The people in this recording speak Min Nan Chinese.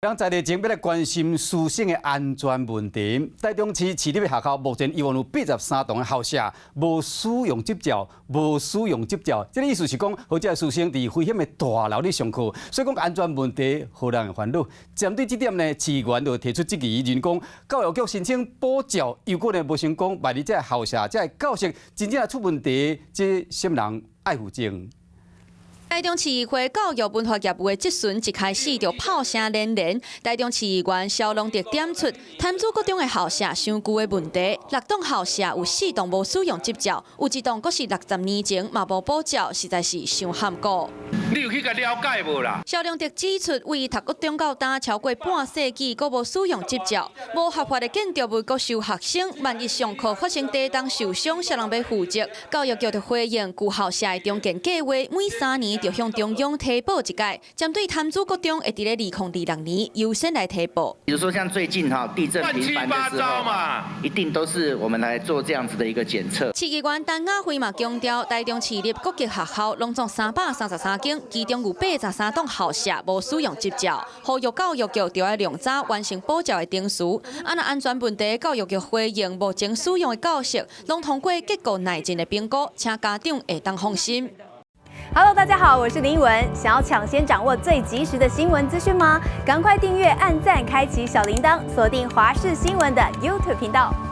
咱在日前欲來關心師生的安全問題。台中市市立的學校目前猶原有83棟的校舍無使用執照，無使用執照，這个意思是講，予這師生佇危險的大樓裡上課，所以講安全問題，予人煩惱。針對這點呢，市議員就提出質疑，認為講教育局申請補照，如果呢無成功，萬一這个校舍、這个教室真正出問題，這啥物人愛負責？台中市議會教育文化業務的質詢一開始就炮聲連連。台中市議員蕭龍哲點出，潭子國中的校舍傷舊的問題，六棟校舍有四棟無使用執照，有一棟閣是60年前嘛無補照，實在是傷譀古。你有去共了解無啦？蕭龍哲指出，位讀國中到今超過半世紀，閣無使用執照，無合法的建築物閣收學生，萬一上課發生地動受傷，啥人欲負責？教育局就回應，舊校舍的重建計劃每3年就向中央提報一擺，針對潭子國中會佇咧2026年優先來提報。比如說像最近哈地震頻繁的時候，一定都是我們來做這樣子的一個檢測。市議員陳雅慧嘛強調，台中市立各級學校攏總333間，其中有83棟校舍無使用執照，呼籲教育局著愛量早完成補照的程序。啊，若安全問題，教育局回應目前使用的教室攏通過結構耐震的評估，請家長會當放心。 Hello，大家好，我是林文。想要搶先掌握最及時的新聞資訊嗎？趕快訂閱、按讚、開啟小鈴鐺，鎖定華視新聞的 YouTube 頻道。